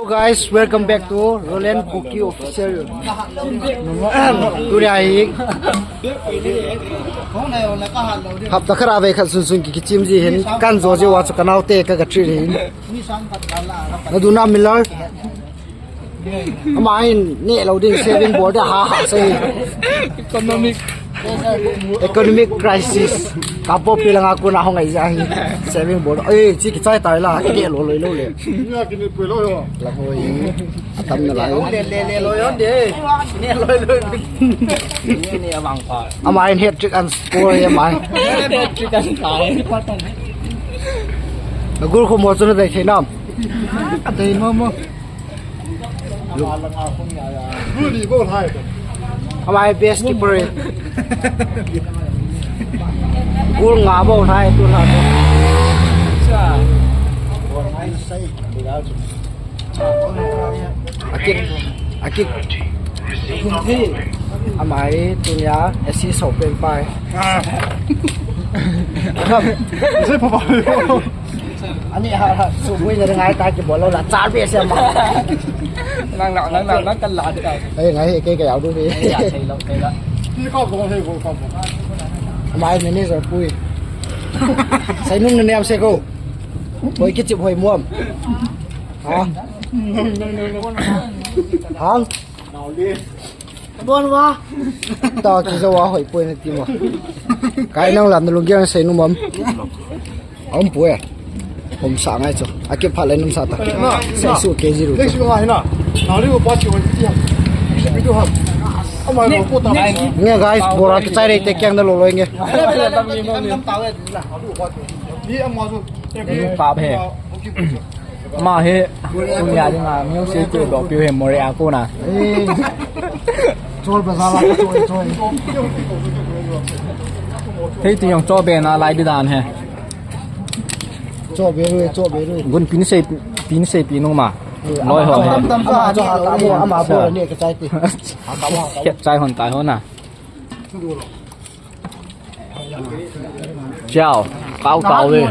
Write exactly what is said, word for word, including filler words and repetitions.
Guys, welcome back to Roland Kuki Official. Tuni ahi. Hapta khat a vei khat sunsun ki kichim ji hin kan jo ji wa chu ka naote ka ka treat hin. Na du na Miller. Ama hin neh lou ding saving bol ding ha ha sei. Economic. Economic crisis. Ka po pi langa kuna hong ai ja hi. Saving bol. Eh, chi ki chai tai la, ki lou lou lou le. Ni a ki ni pui lou yo. La hoi. Atam na lai. Le le le lou yo de. Ni lou lou. Ni ni a bang pa. Ama hin hat trick and score ya mai. Hat trick and score. Na gol ko mo chu na dai thei nam. Ka dai mo mo. Ama hi best keeper e. Goal nga bou thei tu la. Akit, akit. Ama hi tunia assist ho pen pai. Ani ha ha, suboi na ngai ta kibol lou la, chal be se ma. Nang na, nang na, nang kan la ta. Ai, ngai, kei ka yau du hi. Ai, ya, sei lou, sei lou. Ki kop ko, sei ko, kop ko. Mai manager pui. Sai nung ne am se ko. Hoi kichip hoi muam. Ha? Hang. Bon wa. Ta ki zo wa hoi poi na ti mo. Kai nang lam na lung gyang sei nu mom. Om poi. Om sa ngai chu. Aki pha lai num sa ta. Sei su ke ji ru. Next week ngai na. Na li ko pa chi wa ti ha. Ki bi tu ha. Ama lo ko ta. Nge guys, bora ki chai re te kyang da lo lo nge. Ni ama zo. Ka phe. Ama hi, tunia dinga music chu dopiu hi Moreh a kona. Eh. Chol bazar la, chol, chol. Hei tu jong cho be na lai di dan he. Cho be ru, cho be ru. Gun pin sei, pin sei pin nung ma. Loi ho he. Ama cho ha ta mo, ama bo ni ka chai ti. Khep chai hon tai ho na. Chao, kau kau le.